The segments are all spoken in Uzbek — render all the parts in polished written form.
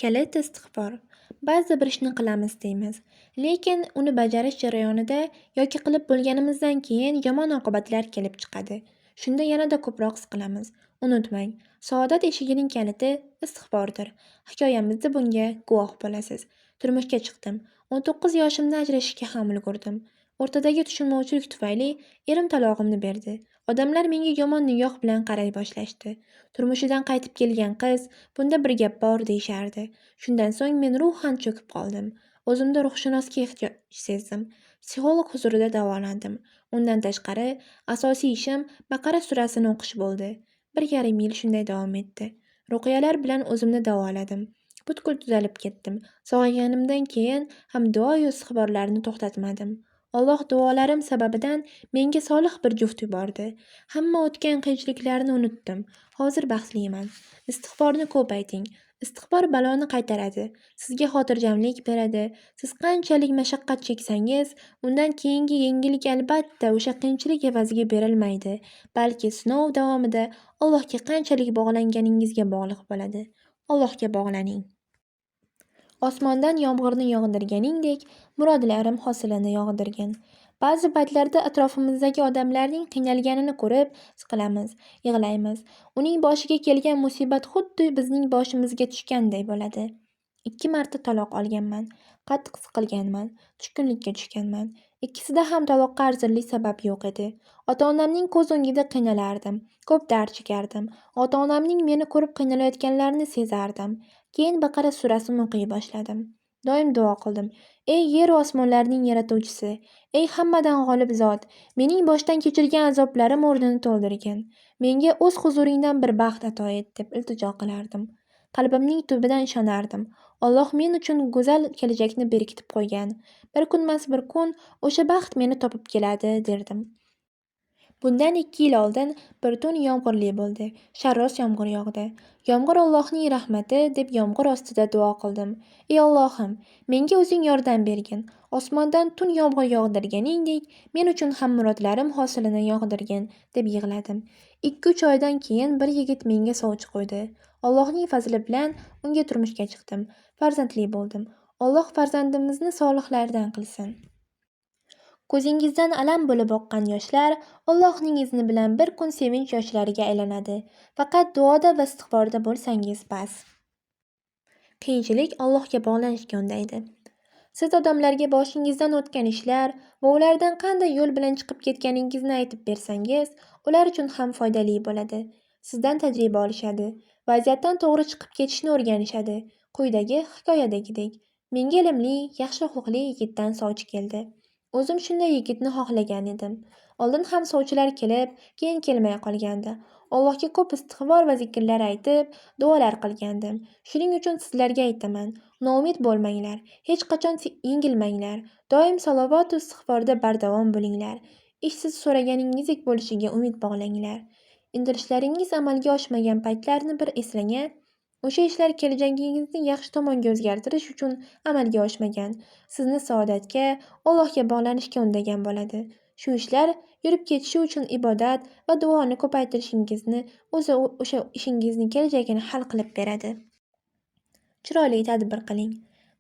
Kalit istig'for. Ba'zida bir ishni qilamiz deymiz, lekin uni bajarish jarayonida yoki qilib bo'lganimizdan keyin yomon oqibatlar kelib chiqadi. Shunda yanada ko'proq siqilamiz. Unutmang, saodat eshigining kaliti istig'fordir. Hikoyamizda bunga guvoh bo'lasiz. Turmushga chiqdim. 19 yoshimda ajrashishga ham ulgurdim. O'rtadagi tushunmovchilik tufayli erim talog'imni berdi. Odamlar menga yomon nigoh bilan qaray boshlashdi. Turmushidan qaytib kelgan qiz, bunda bir gap bor deyishardi. Shundan so'ng men ruhan cho'kib qoldim. O'zimda ruhshunosga ehtiyoj sezdim. Psixolog huzurida davolandim. Undan tashqari, asosiy ishim Baqara surasini o'qish bo'ldi. 1,5 yil shunday davom etdi. Ruqiyalar bilan o'zimni davoladim. Butkul tuzalib ketdim. Sog'ayganimdan keyin ham duoyu istig'forlarni to'xtatmadim. Alloh duolarim sababidan menga solih bir juft yubordi. Hamma o'tgan qiyinchiliklarni unutdim. Hozir baxtliman. Istig'forni ko'p ayting. Istig'for baloni qaytaradi. Sizga xotirjamlik beradi. Siz qanchalik mashaqqat cheksangiz, undan keyingi yengillik albatta o'sha qiyinchilik evaziga berilmaydi, balki sinov davomida Allohga qanchalik bog'langaningizga bog'liq bo'ladi. Allohga bog'laning. Osmondan yomg'irni yog'dirganingdek, murodlarim hosilini yog'dirgin. Ba'zi paytlarda atrofimizdagi odamlarning qiynalganini ko'rib siqilamiz, yig'laymiz. Uning boshiga kelgan musibat xuddi bizning boshimizga tushganday bo'ladi. 2 marta taloq olganman. Qattiq siqilganman, tushkunlikka tushganman. Ikkisida ham taloqqa arzirli sabab yo'q edi. Ota-onamning ko'z o'ngida qiynalardim, ko'p dard chekardim. Ota-onamning meni ko'rib qiynalayotganlarini sezardim. Keyin Baqara surasini o'qiy boshladim. Doim duo qildim. Ey yer va osmonlarning yaratuvchisi, ey hammadan g'olib zot, mening boshdan kechirgan azoblarim o'rnini to'ldirgin. Menga o'z huzuringdan bir baxt ato et, deb iltijo qilardim. Qalbimning tubidan ishonardim. Alloh men uchun go'zal kelajakni berkitib qo'ygan. Bir kunmas bir kun o'sha baxt meni topib keladi, derdim. Bundan 2 yil oldin bir tun yomg'irli bo'ldi. Sharros yomg'ir yog'di. Yomg'ir Allohning rahmati deb yomg'ir ostida duo qildim. Ey Allohim, menga o'zing yordam bergin. Osmondan tun yomg'ir yog'dirganingdek, men uchun ham murodlarim hosilini yog'dirgin, deb yig'ladim. 2-3 oydan keyin bir yigit menga sovchi qo'ydi. Allohning fazli bilan unga turmushga chiqdim. Farzandli bo'ldim. Alloh farzandimizni solihlardan qilsin. Ko'zingizdan alam bo'lib oqqan yoshlar Allohning izni bilan bir kun sevinch yoshlariga aylanadi. Faqat duoda va istig'forda bo'lsangiz bas. Qiyinchilik Allohga bog'lanishga undaydi. Siz odamlarga boshingizdan o'tgan ishlar va ulardan qanday yo'l bilan chiqib ketganingizni aytib bersangiz, ular uchun ham foydali bo'ladi. Sizdan tajriba olishadi. Vaziyatdan to'g'ri chiqib ketishni o'rganishadi. Quyidagi hikoyadagidek. Menga ilmli, yaxshi xulqli yigitdan sovchi keldi. O'zim shunday yigitni xohlagan edim. Oldin ham sovchilar kelib, keyin kelmay qolgandi. Allohga ko'p istig'for va zikrlar aytib, duolar qilgandim. Shuning uchun sizlarga aytaman, noumid bo'lmanglar, hech qachon yengilmanglar. Doim salovat va istig'forda bardavom bo'linglar. Ish siz so'raganingizdek bo'lishiga umid bog'langlar. Intilishlaringiz amalga oshmagan paytlarni bir eslang. O'sha ishlar kelajagingizni yaxshi tomonga o'zgartirish uchun amalga oshmagan, sizni saodatga, Allohga bog'lanishga undagan bo'ladi. Shu ishlar yurib ketishi uchun ibodat va duoni ko'paytirishingizni o'zi o'sha ishingizning kelajagini hal qilib beradi. Chiroyli tadbir qiling.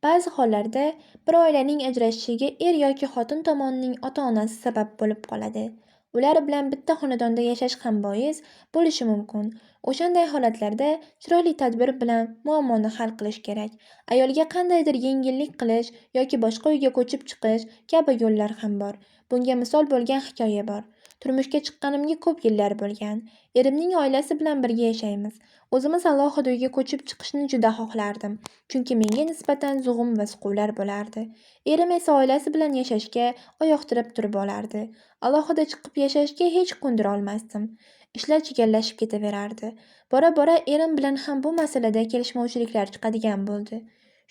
Ba'zi hollarda bir oilaning ajrashishiga er yoki xotin tomonining ota-onasi sabab bo'lib qoladi. Ular bilan bitta xonadonda yashash ham bois bo'lishi mumkin. O'shanday holatlarda chiroyli tadbir bilan muammoni hal qilish kerak. Ayolga qandaydir yengillik qilish yoki boshqa uyga ko'chib chiqish kabi yo'llar ham bor. Bunga misol bo'lgan hikoya bor. Turmushga chiqqanimga ko'p yillar bo'lgan. Erimning oilasi bilan birga yashaymiz. O'zimiz alohida uyga ko'chib chiqishni juda xohlardim. Chunki menga nisbatan zug'um va siquvlar bo'lardi. Erim esa oilasi bilan yashashga oyoq tirab turib olardi. Alohida chiqib yashashga hech ko'ndira olmasdim. Ishlar chigallashib ketaverardi. Bora-bora erim bilan ham bu masalada kelishmovchiliklar chiqadigan bo'ldi.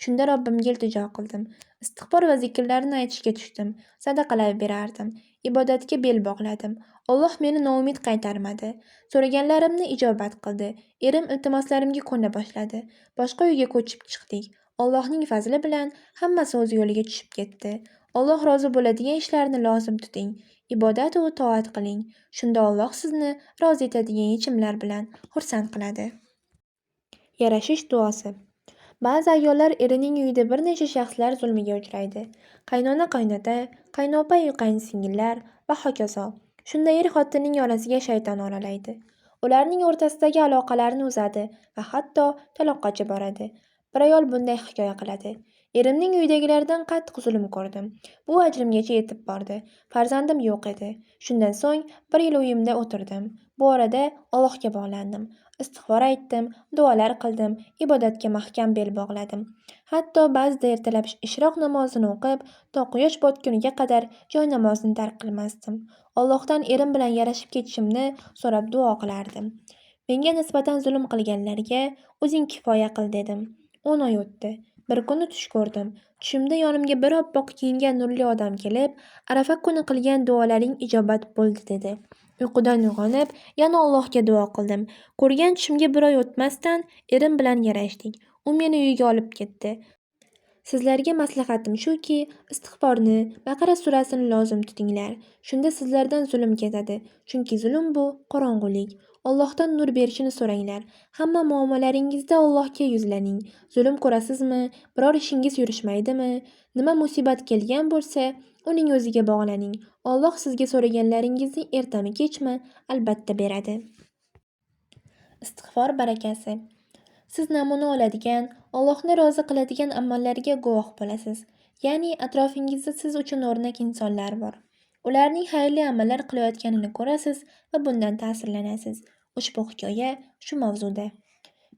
Shunda Robbimga iltijo qildim. Istig'for va zikrlarni aytishga tushdim. Sadaqalar berardim. Ibodatga bel bog'ladim. Alloh meni noumid qaytarmadi. So'raganlarimni ijobat qildi. Erim iltimoslarimga ko'na boshladi. Boshqa uyga ko'chib chiqdik. Allohning fazli bilan hammasi o'z yo'liga tushib ketdi. Alloh rozi bo'ladigan ishlarni lozim tuting. Ibodat va toat qiling. Shunda Alloh sizni rozi etadigan yechimlar bilan xursand qiladi. Yarashish duosi. Ba'zi ayollar erining uyida bir necha shaxslar zulmiga uchraydi. Qaynona-qaynota, qaynopa-yu qaynsingillar va hokazo. Shunda er-xotinning orasiga shayton oralaydi. Ularning o'rtasidagi aloqalarni uzadi va hatto taloqqacha boradi. Bir ayol bunday hikoya qiladi. Erimning uyidagilardan qattiq zulm ko'rdim. Bu ajrimgacha yetib bordi. Farzandim yo'q edi. Shundan so'ng bir yil uyimda o'tirdim. Bu orada Allohga bog'landim. Istig'for aytdim, duolar qildim, ibodatga mahkam bel bog'ladim. Hatto ba'zida ertalab ishroq namozini o'qib, to quyosh botguniga qadar joy namozini tark qilmasdim. Allohdan erim bilan yarashib ketishimni so'rab duo qilardim. Menga nisbatan zulm qilganlarga o'zing kifoya qil dedim. 10 oy o'tdi. Bir kuni tush ko'rdim. Tushimda yonimga bir oppoq kiyingan nurli odam kelib, Arafa kuni qilgan duolaring ijobat bo'ldi dedi. Uyqudan uyg'onib, yana Allohga duo qildim. Ko'rgan tushimga bir oy o'tmasdan erim bilan yarashdik. U meni uyiga olib ketdi. Sizlarga maslahatim shuki, istig'forni, Baqara surasini lozim tutinglar. Shunda sizlardan zulm ketadi. Chunki zulm bu qorong'ulik. Allohdan nur berishini so'ranglar. Hamma muammolaringizda Allohga yuzlaning. Zulm ko'rasizmi? Biror ishingiz yurishmaydimi? Nima musibat kelgan bo'lsa, uning o'ziga bog'laning. Alloh sizga so'raganlaringizni ertami kechmi albatta beradi. Istig'for barakasi. Siz namuna oladigan, Allohni rozi qiladigan amallarga guvoh bo'lasiz. Ya'ni atrofingizda siz uchun o'rnak insonlar bor. Ularning xayrli amallar qilayotganini ko'rasiz va bundan ta'sirlanasiz. Ushbu hikoya shu mavzuda.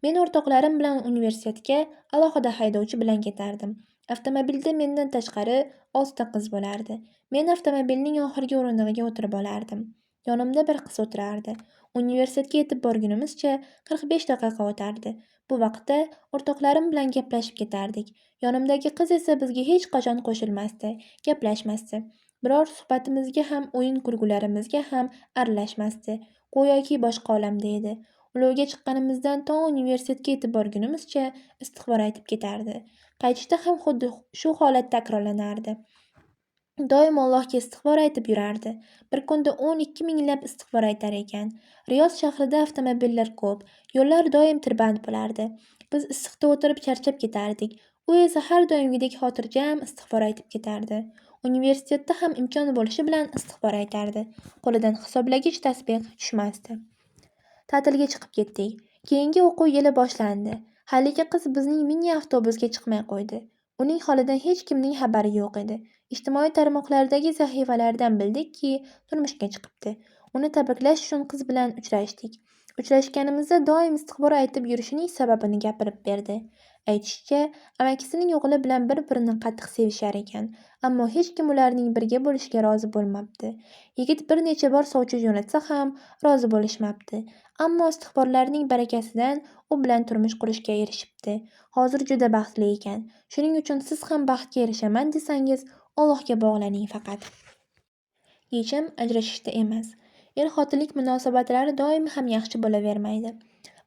Men o'rtoqlarim bilan universitetga alohida haydovchi bilan ketardim. Avtomobilda mendan tashqari 6 ta qiz bo'lardi. Men avtomobilning oxirgi o'rindig'iga o'tirib olardim. Yonimda bir qiz o'tirardi. Universitetga yetib borgunimizcha 45 daqiqa o'tardi. Bu vaqtda o'rtoqlarim bilan gaplashib ketardik. Yonimdagi qiz esa bizga hech qachon qo'shilmasdi, gaplashmasdi. Biror suhbatimizga ham, o'yin kulgularimizga ham aralashmasdi. Go'yoki boshqa olamda edi. Ulovga chiqqanimizdan to universitetga yetib borgunimizcha istig'for aytib ketardi. Qaytishda ham xuddi shu holat takrorlanardi. Doim Allohga istig'for aytib yurardi. Bir kunda 12 minglab istig'for aytar ekan. Riyoz shahrida avtomobillar ko'p, yo'llar doim tirband bo'lardi. Biz issiqda o'tirib charchab ketardik. U esa har doimgidek xotirjam istig'for aytib ketardi. Universitetda ham imkon bo'lishi bilan istig'for aytardi. Qo'lidan hisoblagich tasbeh tushmasdi. Ta'tilga chiqib ketdik. Keyingi o'quv yili boshlandi. Haligi qiz bizning mini avtobusga chiqmay qo'ydi. Uning holidan hech kimning xabari yo'q edi. Ijtimoiy tarmoqlardagi sahifalardan bildikki, turmushga chiqibdi. Uni tabriklash uchun qiz bilan uchrashdik. Uchrashganimizda doim istig'for aytib yurishining sababini gapirib berdi. Aytishicha, amakisining o'g'li bilan bir-birini qattiq sevishar ekan, ammo hech kim ularning birga bo'lishiga rozi bo'lmabdi. Yigit bir necha bor sovchi jo'natsa ham rozi bo'lishmabdi. Ammo istig'forlarning barakasidan u bilan turmush qurishga erishibdi. Hozir juda baxtli ekan. Shuning uchun siz ham baxtga erishaman desangiz, Allohga bog'laning faqat. Yechim ajrashishda emas. Er-xotinlik munosabatlari doim ham yaxshi bo'lavermaydi.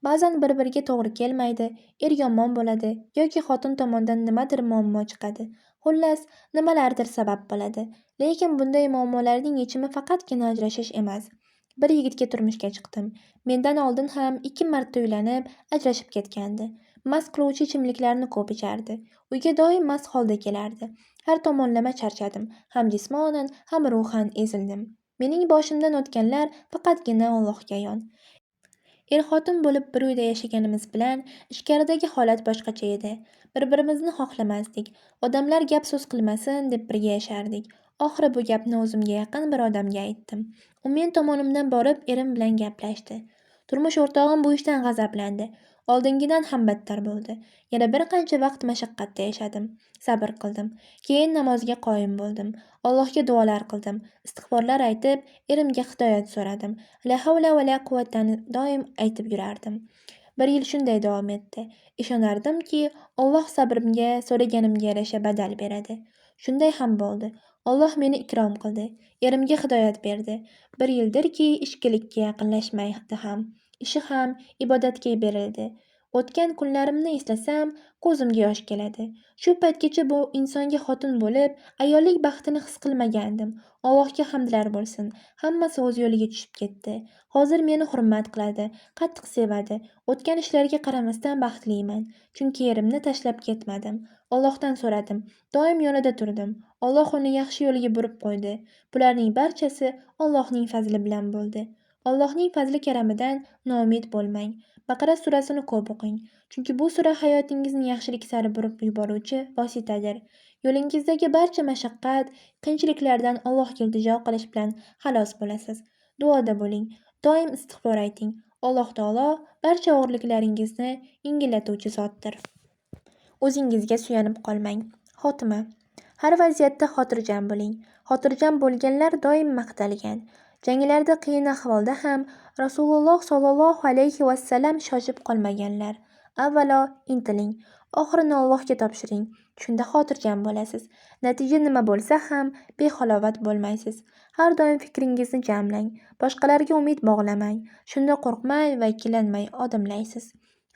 Ba'zan bir-biriga to'g'ri kelmaydi, er yomon bo'ladi yoki xotin tomondan nimadir muammo chiqadi. Xullas, nimalardir sabab bo'ladi. Lekin bunday muammolarning yechimi faqatgina ajrashish emas. Bir yigitga turmushga chiqdim. Mendan oldin ham 2 marta uylanib, ajrashib ketgandi. Mast qiluvchi ichimliklarni ko'p ichardi. Uyga doim mast holda kelardi. Har tomonlama charchadim. Ham jismonan, ham ruhan ezildim. Mening boshimdan o'tganlar faqatgina Allohga ayon. Er-xotin bo'lib bir uyda yashaganimiz bilan ichkaridagi holat boshqacha edi. Bir-birimizni xohlamasdik. Odamlar gap-so'z qilmasin deb birga yashardik. Oxiri bu gapni o'zimga yaqin bir odamga aytdim. U men tomonimdan borib erim bilan gaplashdi. Turmush o'rtog'im bu ishdan g'azablandi. Oldingidan ham battar bo'ldi. Yana bir qancha vaqt mashaqqatda yashadim. Sabr qildim. Keyin namozga qoyim bo'ldim. Allohga duolar qildim. Istig'forlar aytib, erimga hidoyat so'radim. La havla va la quvvatani doim aytib yurardim. Bir yil shunday davom etdi. Ishonardimki, Alloh sabrimga, so'raganimga yarasha badal beradi. Shunday ham bo'ldi. Alloh meni ikrom qildi. Erimga hidoyat berdi. Bir yildirki, ichkilikka yaqinlashmaydi ham. Ishi ham ibodatga berildi. O'tgan kunlarimni eslasam, ko'zimga yosh keladi. Shu paytgacha bu insonga xotin bo'lib, ayollik baxtini his qilmagandim. Allohga hamdlar bo'lsin. Hammasi o'z yo'liga tushib ketdi. Hozir meni hurmat qiladi, qattiq sevadi. O'tgan ishlarga qaramasdan baxtliman. Chunki erimni tashlab ketmadim. Allohdan so'radim. Doim yonida turdim. Alloh uni yaxshi yo'lga burib qo'ydi. Bularning barchasi Allohning fazli bilan bo'ldi. Allohning fazli karamidan noumid bo'lmang. Baqara surasini ko'p o'qing. Chunki bu sura hayotingizni yaxshilik sari burib yuboruvchi vositadir. Yo'lingizdagi barcha mashaqqat, qiyinchiliklardan Allohga iltijo qilish bilan xalos bo'lasiz. Duoda bo'ling. Doim istig'for ayting. Alloh taolo barcha og'irliklaringizni yengillatuvchi zotdir. O'zingizga suyanib qolmang. Xotima. Har vaziyatda xotirjam bo'ling. Xotirjam bo'lganlar doim maqtalgan. Janglarda qiyin ahvolda ham Rasululloh sollallohu alayhi vasallam shoshib qolmaganlar. Avvalo intiling, oxirini Allohga topshiring. Shunda xotirjam bo'lasiz. Natija nima bo'lsa ham behalovat bo'lmaysiz. Har doim fikringizni jamlang, boshqalarga umid bog'lamang. Shunda qo'rqmay va ikkilanmay odimlaysiz.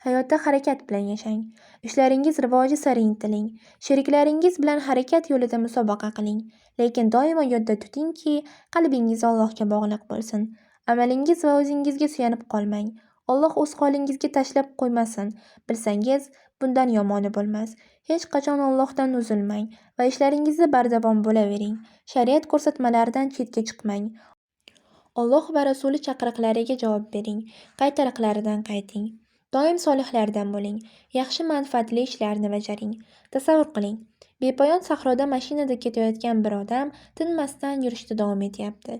Hayotda harakat bilan yashang. Ishlaringiz rivoji sari intiling. Sheriklaringiz bilan harakat yo'lida musobaqa qiling. Lekin doimo yodda tutingki, qalbingiz Allohga bog'liq bo'lsin. Amalingiz va o'zingizga suyanib qolmang. Alloh o'z holingizga tashlab qo'ymasin. Bilsangiz, bundan yomoni bo'lmas. Hech qachon Allohdan uzilmang va ishlaringizda bardavom bo'lavering. Shariat ko'rsatmalaridan chetga chiqmang. Alloh va Rasuli chaqiriqlariga javob bering. Qaytariqlaridan qayting. Doim solihlardan bo'ling. Yaxshi manfaatli ishlarni bajaring. Tasavvur qiling. Bepoyon sahroda mashinada ketayotgan bir odam tinmasdan yurishda davom etyapti.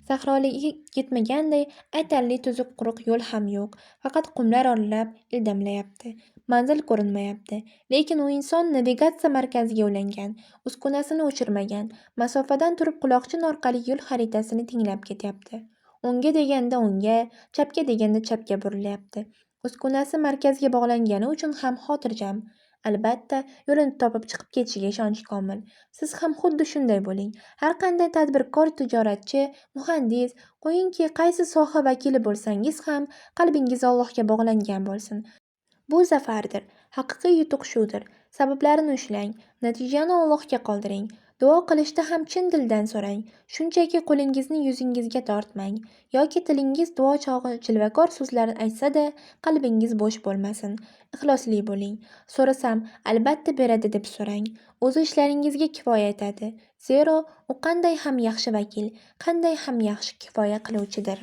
Sahroligi yetmaganday aytarli tuzuk quruq yo'l ham yo'q. Faqat qumlar oralab ildamlayapti. Manzil ko'rinmayapti. Lekin u inson navigatsiya markaziga ulangan, uskunasini o'chirmagan, masofadan turib quloqchin orqali yo'l xaritasini tinglab ketyapti. O'ngga deganda o'ngga, chapga deganda chapga burilyapti. Uskunasi markazga bog'langani uchun ham xotirjam. Albatta, yo'lini topib chiqib ketishiga ishonchi komil. Siz ham xuddi shunday bo'ling. Har qanday tadbirkor, tijoratchi, muhandis, qo'yingki, qaysi soha vakili bo'lsangiz ham qalbingiz Allohga bog'langan bo'lsin. Bu zafardir. Haqiqiy yutuq shudir. Sabablarini ushlang, natijani Allohga qoldiring. Duo qilishda ham chin dildan so'rang. Shunchaki qo'lingizni yuzingizga tortmang yoki tilingiz duo chog'i jilvakor so'zlar aytsa-da, qalbingiz bo'sh bo'lmasin. Ixlosli bo'ling. So'rasam, albatta beradi deb so'rang. O'zi ishlaringizga kifoya etadi. Zero, u qanday ham yaxshi vakil, qanday ham yaxshi kifoya qiluvchidir.